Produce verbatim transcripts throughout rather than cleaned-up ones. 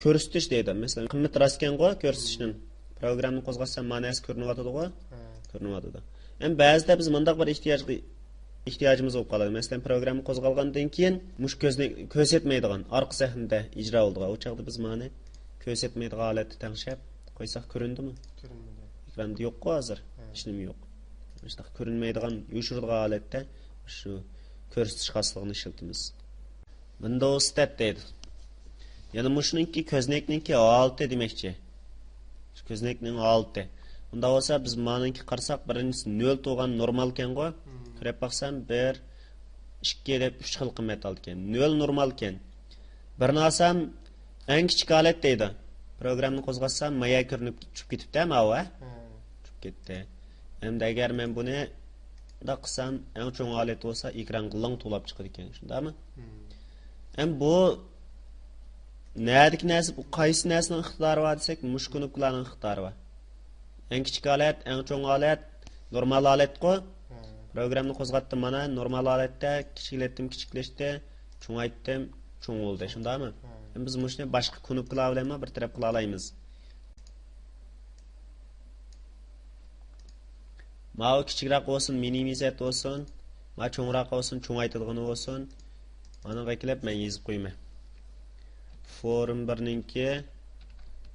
كۆرسىتىش دەيدۇ. مەسىلەن، قىممىتى راستكەنغۇ كۆرسىتىشنىڭ. پروگراممىنى قوزغاتسام، مانا نەرسە كۆرۈنۈۋاتىدىغۇ؟ ھە. كۆرۈنۈۋاتىدۇ. ئەمما بەزىدە بىز مۇنداق بىر ئېھتىياجغا، ئېھتىياجىمىز بولۇپ قالىدۇ. مەسىلەن، پروگرامما قوزغالغاندىن كېيىن مۇشۇ كۆزنى كۆرسەتمەيدىغان، ئارقا سەھنىدە ئىجرا بولىدىغان. ئۇ چاغدا بىز مانى كۆرسەتمەيدىغان ھالەتتە تەڭشەپ قويساق كۆرۈندىمۇ؟ كۆرۈنمىدى. ئېكراندا يوققۇ ھازىر. ھە. ھېچنېمە يوق. مۇشۇنداق كۆرۈنمەيدىغان، يوشۇرىدىغان ھالەتتە شۇ كۆرسىتىش خاسلىقىنى ئىشلىتىمىز. ۋىندوۋس ستات دەيدۇ. يەنە مۇشۇنىڭكى كۆزنەكنىڭكى ھالىتى دېمەكچى. شۇ كۆزنەكنىڭ ھالىتى. ئۇنداق بولسا بىز مانىڭكى قارىساق، بىرىنچىسى نۆل تۇغان نورمالكەنغۇ. مم. كۆرۈپ باقسام، بىر، ئىككى دەپ ئۈچ خىل قىممەت ئالىدىكەن. نۆل نورمالكەن. بىرنى ئالسام، ئەڭ كىچىك ھالەت دەيدۇ. پروگراممىنى قوزغاتسام، مايا كۆرۈنۈپ چۈشۈپ كېتىپتۇ ماۋۇ، ھە؟ ھە. چۈشۈپ كەتتى. ئەمدى ئەگەر مەن بۇنى مۇنداق قىلسام، ئەڭ چوڭ ھالەت بولسا ئېكرانغا لىڭ توۋلاپ چىقىدىكەن، شۇنداقمۇ؟ مم. ئەمدى بۇ نەدىكى نەرسە، بۇ قايسى نەرسىنىڭ ئىقتىدارى بار دېسەك، مۇشۇ كۇنۇپكىلارنىڭ ئىقتىدارى بار. ئەڭ كىچىك ھالەت، ئەڭ چوڭ ھالەت، نورمال ھالەتقۇ. ھە. پروگراممىنى قوزغاتتىم، مانا نورمال ھالەتتە، كىچىكلەتتىم، كىچىكلەشتى، چوڭايتتىم، چوڭ بولدى، شۇنداقمۇ؟ ھە. ئەمدى بىز مۇشۇنى باشقا كۇنۇپكىلار بىلەنمۇ بىر تەرەپ قىلالايمىز. ماۋۇ كىچىكرەك بولسۇن، مىنىمىزات بولسۇن، ماۋۇ چوڭراق بولسۇن، چوڭايتىدىغىنى بولسۇن. مانىڭغا كېلىپ مەن يېزىپ قويىمەن. فورۇم بىرنىڭكى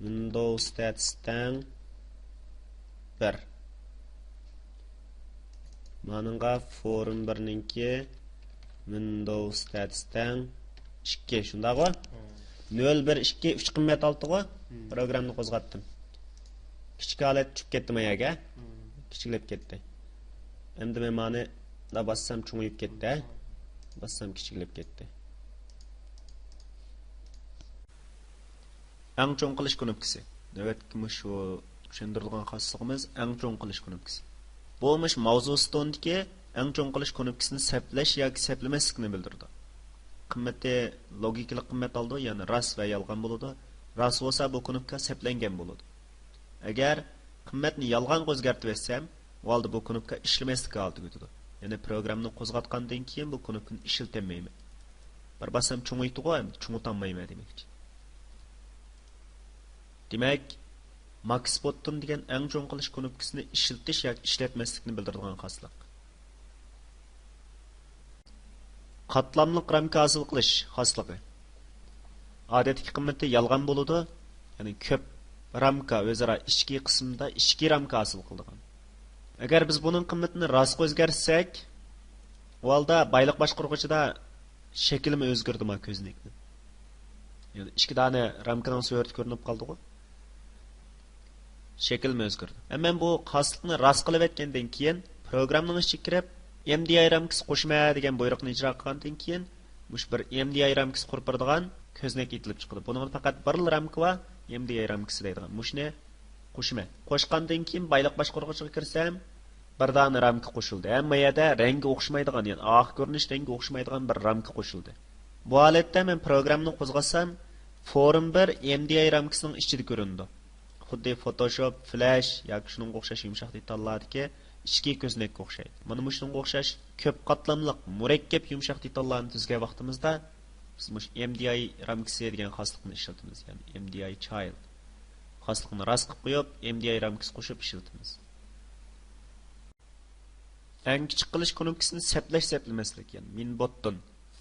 ۋىندوۋس ستاتۇس تەڭ بىر. مانىڭغا فورۇم بىرنىڭكى ۋىندوۋس ستاتۇس تەڭ ئىككى، شۇنداقغۇ؟ مم. نۆل، بىر، ئىككى، ئۈچ قىممەت ئالدىغۇ؟ مم. پروگراممىنى قوزغاتتىم. كىچىك ھالەت چۈشۈپ كەتتى ما يەرگە. مم. كىچىكلەپ كەتتى. ئەمدى مەن مانى دا باسسام چوڭىيىپ كەتتى، ھە؟ باسسام كىچىكلەپ كەتتى. ئەڭ چوڭ قىلىش كۇنۇپكىسى. نۆۋەتتىكى مۇشۇ چۈشەندۈرىدىغان خاسلىقىمىز ئەڭ چوڭ قىلىش كۇنۇپكىسى. بۇ مۇشۇ ماۋزۇ ستوندىكى ئەڭ چوڭ قىلىش كۇنۇپكىسىنى سەپلەش ياكى سەپلىمەسلىكنى بىلدۈرىدۇ. قىممىتى لوگىكىلىق قىممەت ئالىدۇ، يەنى راست ۋە يالغان بولىدۇ. راست بولسا بۇ كۇنۇپكا سەپلەنگەن بولىدۇ. ئەگەر قىممەتنى يالغانغا ئۆزگەرتىۋەتسەم، ئۇ ھالدا بۇ كۇنۇپكا ئىشلىمەسلىك ھالىتىگە ئۆتىدۇ. يەنى پروگراممىنى قوزغاتقاندىن كېيىن بۇ كۇنۇپكىنى ئىشلىتەلمەيمەن. بىر باسسام چوڭىيىدىغۇ، ئەمدى چوڭىيتالمايمەن دېمەكچى. دېمەك، ماكس بوتتون دېگەن ئەڭ چوڭ قىلىش كۇنۇپكىسىنى ئىشلىتىش ياكى ئىشلەتمەسلىكنى بىلدۈرىدىغان خاسلىق. قاتلاملىق رامكا ھاسىل قىلىش خاسلىقى. ئادەتتىكى قىممىتى يالغان بولىدۇ، يەنى كۆپ رامكا ئۆزئارا ئىچكى قىسمىدا ئىچكى رامكا ھاسىل قىلىدىغان. ئەگەر بىز بۇنىڭ قىممىتىنى راستقا ئۆزگەرتسەك، ئۇ ھالدا بايلىق باشقۇرغۇچىدا شەكلىمۇ ئۆزگىرىدۇ ما كۆزنەكنىڭ. يەنى ئىككى دانە رامكىنىڭ سۈرىتى كۆرۈنۈپ قالدىغۇ. شەكلىمۇ ئۆزگىرىدۇ. ھەم مەن بۇ خاسلىقنى راست قىلىۋەتكەندىن كېيىن، پروگرامنىڭ ئىچىگە كىرىپ، ئېم دى ئاي رامكىسى قوشىمەن دېگەن بۇيرۇقنى ئىجرا قىلغاندىن كېيىن، مۇشۇ بىر ئېم دى ئاي رامكىسى قۇرۇپ بېرىدىغان كۆزنەك ئېتىلىپ چىقىدۇ. بۇنىڭدا پەقەت بىرلا رامكا بار، ئېم دى ئاي رامكىسى دەيدىغان. مۇشۇنى قوشىمەن. قوشقاندىن كېيىن بايلىق باشقۇرغۇچىغا كىرسەم، بىر دانە رامكا قوشۇلدى. ھەممە يەردە رەڭگى ئوخشىمايدىغان، يەنى ئارقا كۆرۈنۈش رەڭگى ئوخشىمايدىغان بىر رامكا قوشۇلدى. بۇ ھالەتتە مەن پروگراممىنى قوزغاتسام، فورۇم بىر ئېم دى ئاي رامكىسىنىڭ ئىچىدە كۆرۈنىدۇ. خۇددى فوتوشوپ، فلەش ياكى شۇنىڭغا ئوخشاش يۇمشاق دېتاللاردىكى ئىچكى كۆزنەككە ئوخشايدۇ. مانا مۇشۇنىڭغا ئوخشاش كۆپ قاتلاملىق، مۇرەككەپ يۇمشاق دېتاللارنى تۈزگەن ۋاقتىمىزدا، بىز مۇشۇ ئېم دى ئاي رامكىسى دېگەن خاسلىقنى ئىشلىتىمىز، يەنى ئېم دى ئاي چايلد. خاسلىقنى راست قىلىپ قويۇپ، ئېم دى ئاي رامكىسى قوشۇپ ئىشلىتىمىز. ئەڭ كىچىك قىلىش كۇنۇپكىسىنى سەپلەش، سەپلىمەسلىك، يەنى مىن بوتتون.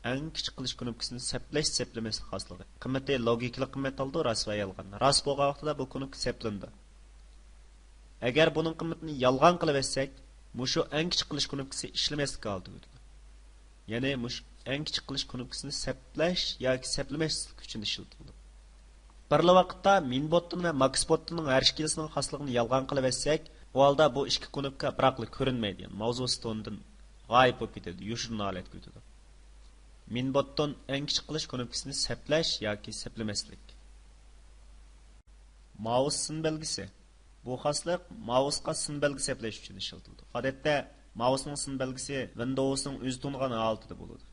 ئەڭ كىچىك قىلىش كۇنۇپكىسىنى سەپلەش، سەپلىمەسلىك خاسلىقى. قىممىتى لوگىكىلىق قىممەت ئالىدۇ، راست ۋە يالغان. راست بولغان ۋاقتىدا بۇ كۇنۇپكا سەپلىنىدۇ. ئەگەر بۇنىڭ قىممىتىنى يالغان قىلىۋەتسەك، مۇشۇ ئەڭ كىچىك قىلىش كۇنۇپكىسى ئىشلىمەسلىك ھالىتىگە ئۆتىدۇ. يەنى مۇشۇ ئەڭ كىچىك قىلىش كۇنۇپكىسىنى سەپلەش ياكى سەپلىمەسلىك ئۈچۈن ئىشلىتىلىدۇ. بىرلا ۋاقىتتا مىن بوتتون ۋە ماكس بوتتوننىڭ ھەر ئىككىلىسىنىڭ خاسلىقىنى يالغان قىلىۋەتسەك، ئۇ ھالدا بۇ ئىككى كۇنۇپكا بىراقلا كۆرۈنمەيدۇ، يەنى ماۋزۇ ستوندىن غايىب بولۇپ كېتىدۇ، يوشۇرۇن ھالەتكە ئۆتىدۇ. مىن بوتتون ئەڭ كىچىك قىلىش كۇنۇپكىسىنى سەپلەش ياكى سەپلىمەسلىك. ماۋس سىن بەلگىسى. بۇ خاسلىق ماۋسقا سىن بەلگىسى سەپلەش ئۈچۈن ئىشلىتىلىدۇ. ئادەتتە ماۋسنىڭ سىن بەلگىسى ۋىندوۋسنىڭ ئۆزى تونۇغان ھالىتىدە بولىدۇ.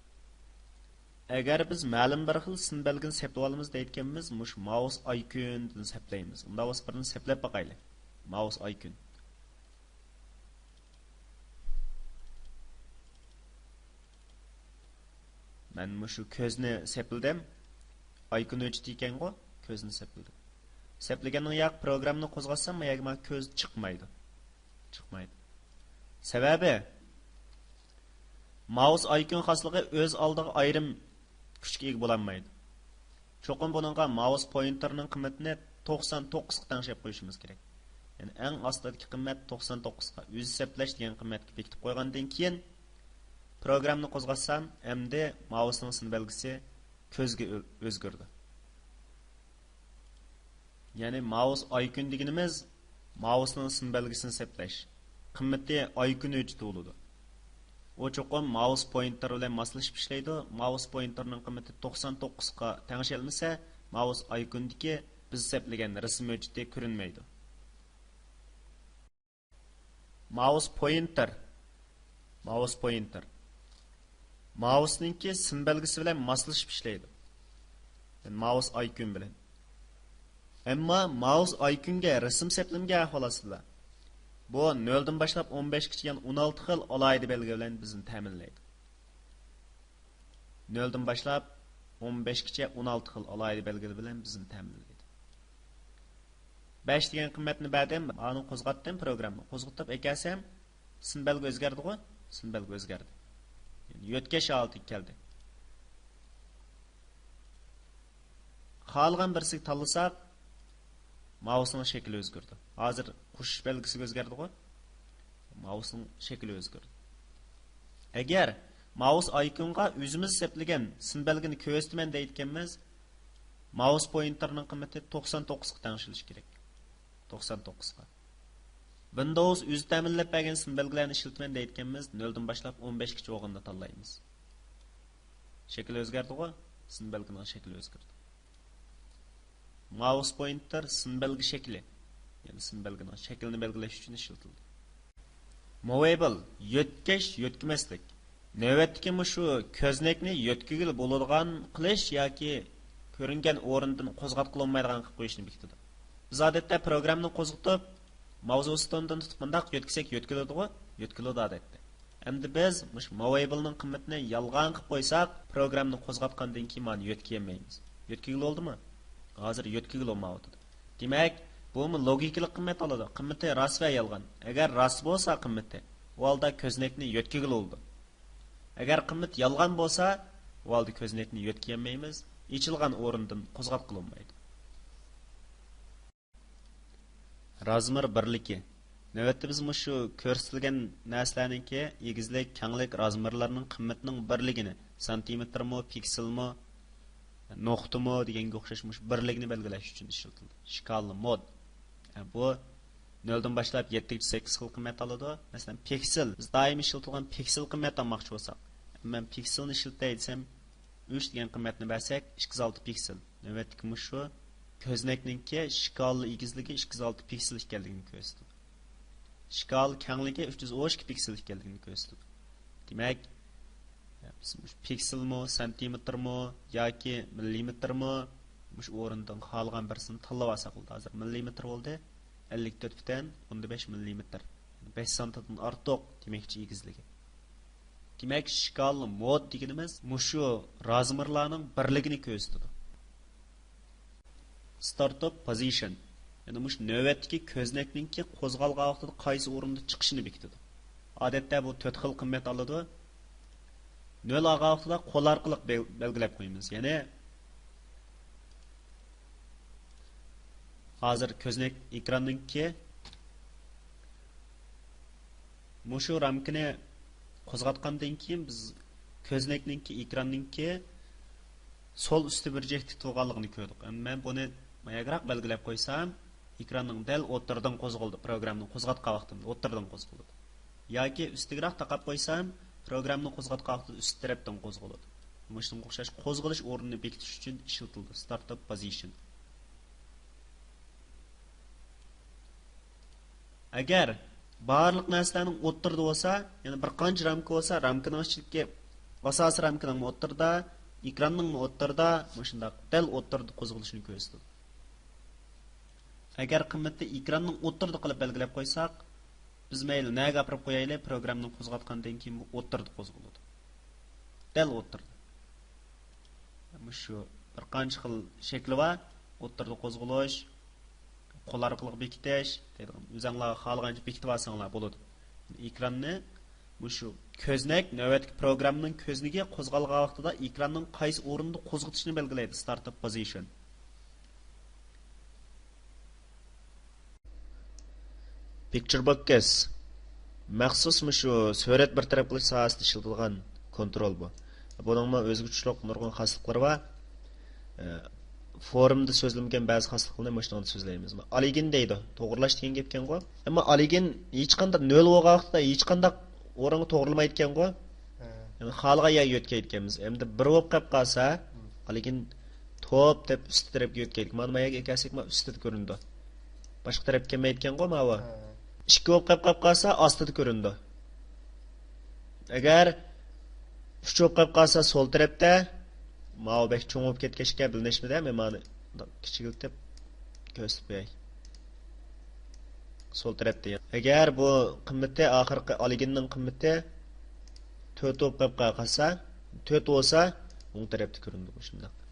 ئەگەر بىز مەلۇم بىر خىل سىن بەلگىنى سەپلىۋالىمىز دەيدىكەنمىز، مۇشۇ ماۋس ئايكونىدىن سەپلەيمىز. ئۇنداق بولسا بىرنى سەپلەپ باقايلى. ماۋس ئايكون. مەن مۇشۇ كۆزنى سەپلىدىم. ئايكون ھۆججىتى ئىكەنغۇ. كۆزنى سەپلىدىم. سەپلىگەننىڭ ياق پروگراممىنى قوزغاتسام، ما يەرگە ما كۆز چىقمايدۇ. چىقمايدۇ. سەۋەبى، مائۇس ئايكون خاسلىقى ئۆز ئالدىغا ئايرىم كۈچكە ئىگە بولالمايدۇ. چوقۇم بۇنىڭغا مائۇس پوينتېرنىڭ قىممىتىنى توقسان توققۇزغا تەڭشەپ قويۇشىمىز كېرەك. يەنى ئەڭ ئاستىدىكى قىممەت توقسان توققۇزغا، ئۆزى سەپلەش دېگەن قىممەتكە بېكىتىپ قويغاندىن كېيىن، پروگراممىنى قوزغاتسام، ئەمدى مائۇسنىڭ سىن بەلگىسى كۆزگە ئۆ-، ئۆزگىرىدۇ. يەنى مائۇس ئايكون دېگىنىمىز مائۇسنىڭ سىن بەلگىسىنى سەپلەش. قىممىتى ئايكون ھۆججىتى بولىدۇ. ئۇ چوقۇم مائۇس پوينتېر بىلەن ماسلىشىپ ئىشلەيدۇ. مائۇس پوينتېرنىڭ قىممىتى توقسان توققۇزغا تەڭشەلمىسە، مائۇس ئايكوندىكى بىز سەپلىگەن رەسىم ھۆججىتى كۆرۈنمەيدۇ. مائۇس پوينتېر. مائۇس پوينتېر. مائۇسنىڭكى سىن بەلگىسى بىلەن ماسلىشىپ ئىشلەيدۇ. يەنى مائۇس ئايكون بىلەن. ئەمما مائۇس ئايكونگە رەسىم سەپلىمىگە ئەھۋال ئاستىدا. بۇ نۆلدىن باشلاپ ئون بەشكىچە يەنى ئون ئالتە خىل ئالاھىدە بەلگە بىلەن بىزنى تەمىنلەيدۇ. نۆلدىن باشلاپ ئون بەشكىچە ئون ئالتە خىل ئالاھىدە بەلگىلەر بىلەن بىزنى تەمىنلەيدۇ. بەش دېگەن قىممەتنى بەردىم، ئانى قوزغاتتىم پروگرامما. قوزغىتىپ ئەكەلسەم، سىن بەلگە ئۆزگەردىغۇ؟ سىن بەلگە ئۆزگەردى. يەنى يۆتكەش ھالىتىگە كەلدى. خالىغان بىرسىگە تاللىساق، مائۇسنىڭ شەكلى ئۆزگىرىدۇ. ھازىر قوشۇش بەلگىسىگە ئۆزگەردىغۇ؟ مائۇسنىڭ شەكلى ئۆزگىرىدۇ. ئەگەر مائۇس ئايكونغا ئۆزىمىز سەپلىگەن سىن بەلگىنى كۆرسىتىمەن دەيدىكەنمىز، مائۇس پوينتېرنىڭ قىممىتى توقسان توققۇزغا تەڭشىلىشى كېرەك. توقسان توققۇزغا. ۋىندوۋس ئۆزى تەمىنلەپ بەرگەن سىن بەلگىلەرنى ئىشلىتىمەن دەيدىكەنمىز، نۆلدىن باشلاپ ئون بەشكىچە ئوغۇننى تاللايمىز. شەكىل ئۆزگەردىغۇ؟ سىن بەلگىنىڭ شەكلى ئۆزگەردى. مائۇس پوينتېر سىن بەلگە شەكلى، يەنى سىن بەلگىنىڭ شەكلىنى بەلگىلەش ئۈچۈن ئىشلىتىلىدۇ. موۋېبىل، يۆتكەش، يۆتكىمەسلىك. نۆۋەتتىكى مۇشۇ كۆزنەكنى يۆتكىگىلى بولىدىغان قىلىش ياكى كۆرۈنگەن ئورۇندىن قوزغاتقىلى بولمايدىغان قىلىپ قويۇشنى بېكىتىدۇ. بىز ئادەتتە پروگراممىنى قوزغىتىپ، ماۋزۇ ستونىدىن تۇتۇپ مۇنداق يۆتكىسەك يۆتكىلىدىغۇ؟ يۆتكىلىدۇ ئادەتتە. ئەمدى بىز مۇشۇ موۋېبىلنىڭ قىممىتىنى يالغان قىلىپ قويساق، پروگراممىنى قوزغاتقاندىن كېيىن مانا يۆتكىيەلمەيمىز. يۆتكىگىلى بولدىمۇ؟ ھازىر يۆتكىگىلى بولمايۋاتىدۇ. دېمەك، بۇمۇ لوگىكىلىق قىممەت ئالىدۇ. قىممىتى راست ۋە يالغان. ئەگەر راست بولسا قىممىتى، ئۇ ھالدا كۆزنەكنى يۆتكىگىلى بولىدۇ. ئەگەر قىممىتى يالغان بولسا، ئۇ ھالدا كۆزنەكنى يۆتكىيەلمەيمىز. ئېچىلغان ئورۇندىن قوزغاتقىلى بولمايدۇ. رازمېر بىرلىكى. نۆۋەتتە بىز مۇشۇ كۆرسىتىلگەن نەرسىلەرنىڭكى ئېگىزلىك، كەڭلىك، رازمېرلارنىڭ قىممىتىنىڭ بىرلىكىنى، سانتىمېتىرمۇ، پىكسېلمۇ، نۇقتىمۇ دېگەنگە ئوخشاش مۇشۇ بىرلىكنى بەلگىلەش ئۈچۈن ئىشلىتىلىدۇ. شكال مود. بۇ نۆلدىن باشلاپ يەتتىگىچە سەككىز خىل قىممەت ئالىدۇ. مەسىلەن، پىكسېل. بىز دائىم ئىشلىتىدىغان پىكسېل قىممەت ئالماقچى بولساق، مەن پىكسېلنى ئىشلىتەي دېسەم، ئۈچ دېگەن قىممەتنى بەرسەك، ئىككى يۈز ئالتە پىكسېل. نۆۋەتتىكى مۇشۇ كۆزنەكنىڭكى شكال ئېگىزلىكى ئىككى يۈز ئالتە پىكسېل ئىكەنلىكىنى كۆرسىتىدۇ. شكال كەڭلىكى ئۈچ يۈز ئون ئىككى پىكسېل ئىكەنلىكىنى كۆرسىتىدۇ. دېمەك، بىز مۇشۇ پىكسېلمۇ، سانتىمېتىرمۇ ياكى مىللىمېتىرمۇ، مۇشۇ ئورۇندىن خالىغان بىرسىنى تاللاپ ئالساق بولىدۇ. ھازىر مىللىمېتىر بولدى، ئەللىك تۆت پۈتۈن ئوندىن بەش مىللىمېتىر. بەش سانتىدىن ئارتۇق دېمەكچى ئېگىزلىكى. دېمەك، شكال مود دېگىنىمىز مۇشۇ رازمېرلارنىڭ بىرلىكىنى كۆرسىتىدۇ. ستارت ئوپ پوزىشن. يەنى مۇشۇ نۆۋەتتىكى كۆزنەكنىڭكى قوزغالغان ۋاقتىدا قايسى ئورۇندا چىقىشىنى بېكىتىدۇ. ئادەتتە بۇ تۆت خىل قىممەت ئالىدۇ. نۆل ئالغان ۋاقتىدا قول ئارقىلىق بەل-، بەلگىلەپ قويىمىز. يەنى ھازىر كۆزنەك ئېكراننىڭكى مۇشۇ رامكىنى قوزغاتقاندىن كېيىن بىز كۆزنەكنىڭكى، ئېكراننىڭكى سول ئۈستى بىر جەھەتتە تۇرغانلىقىنى كۆردۇق. ئەمدى مەن بۇنى ماياگراق بەلگىلەپ قويسام، ئېكراننىڭ دەل ئوتتۇرىدىن قوزغىلىدۇ. پروگراممىنى قوزغاتقان ۋاقتىمدا ئوتتۇرىدىن قوزغىلىدۇ. ياكى ئۈستىگىراق تاقاپ قويسام، پروگراممىنى قوزغاتقان ۋاقتىدا ئۈست تەرەپتىن قوزغىلىدۇ. مۇشۇنىڭغا ئوخشاش قوزغىلىش ئورنىنى بېكىتىش ئۈچۈن ئىشلىتىلىدۇ. ستارت ئوپ پوزىشن. ئەگەر بارلىق نەرسىلەرنىڭ ئوتتۇرىدا بولسا، يەنى بىر قانچە رامكا بولسا، رامكىنىڭ ئىچىدىكى ئاساسىي رامكىنىڭمۇ ئوتتۇرىدا، ئېكراننىڭمۇ ئوتتۇرىدا، مۇشۇنداق دەل ئوتتۇرىدا قوزغىلىشىنى كۆرسىتىدۇ. ئەگەر قىممىتى ئېكراننىڭ ئوتتۇرىدا قىلىپ بەلگىلەپ قويساق، بىز مەيلى نەگە ئاپىرىپ قويايلى، پروگراممىنى قوزغاتقاندىن كېيىن بۇ ئوتتۇرىدا قوزغىلىدۇ. دەل ئوتتۇرىدا. مۇشۇ بىر قانچە خىل شەكلى بار. ئوتتۇرىدا قوزغىلىش، قول ئارقىلىق بېكىتىش، ئۆزۈڭلار خالىغانچە بېكىتىۋالساڭلار بولىدۇ. ئېكراننى مۇشۇ كۆزنەك نۆۋەتتىكى پروگراممىنىڭ كۆزنىكى قوزغالغان ۋاقتىدا ئېكراننىڭ قايسى ئورۇندا قوزغىتىشنى بەلگىلەيدۇ، ستارت پوزىشن. پىكچىر بوكس مەخسۇس مۇشۇ سۈرەت بىر تەرەپ قىلىش ساھەسىدە ئىشلىتىلغان كونترول بۇ. بۇنىڭمۇ ئۆزگىچىلىك نۇرغۇن خاسلىقلىرى بار. ئە، فورۇمدا سۆزلىمىگەن بەزى خاسلىقلارنى مۇشۇنىڭدا سۆزلەيمىز. ئالىگىن دەيدۇ. توغرىلاش دېگەن گەپكەنغۇ. ئەمما ئالىگىن ھېچقانداق نۆل بولغان ۋاقىتتا ھېچقانداق ئورۇنغا توغرىلىمايدىكەنغۇ. ھە. يەنى خالىغان يەرگە يۆتكەيدىكەنمىز. ئەمدى بىر بولۇپ قېلىپ قالسا، ھە، ئالىگىن توپ دەپ ئۈستى تەرەپكە يۆتكەيدىك. مانا ما يەرگە ئەكەلسەك، ما ئۈستىدە كۆرۈنىدۇ. باشقا تەرەپكە كەلمەيدىكەنغۇ ماۋۇ. ھە. ئىككى بولۇپ قېلىپ قالسا، ئاستىدا كۆرۈنىدۇ. ئەگەر ئۈچ بولۇپ قېلىپ قالسا، سول تەرەپتە. ماۋۇ بەك چوڭ بولۇپ كەتكەچكە بىلىنىشمىدى، مەن مانا كىچىكلىتىپ كۆرسىتىپ قوياي. سول تەرەپتە. ئەگەر بۇ قىممىتى، ئاخىرقى ئالىگىننىڭ قىممىتى تۆت بولۇپ قېلىپ قالسا، تۆت بولسا، ئوڭ تەرەپتە كۆرۈنىدۇ مۇشۇنداق.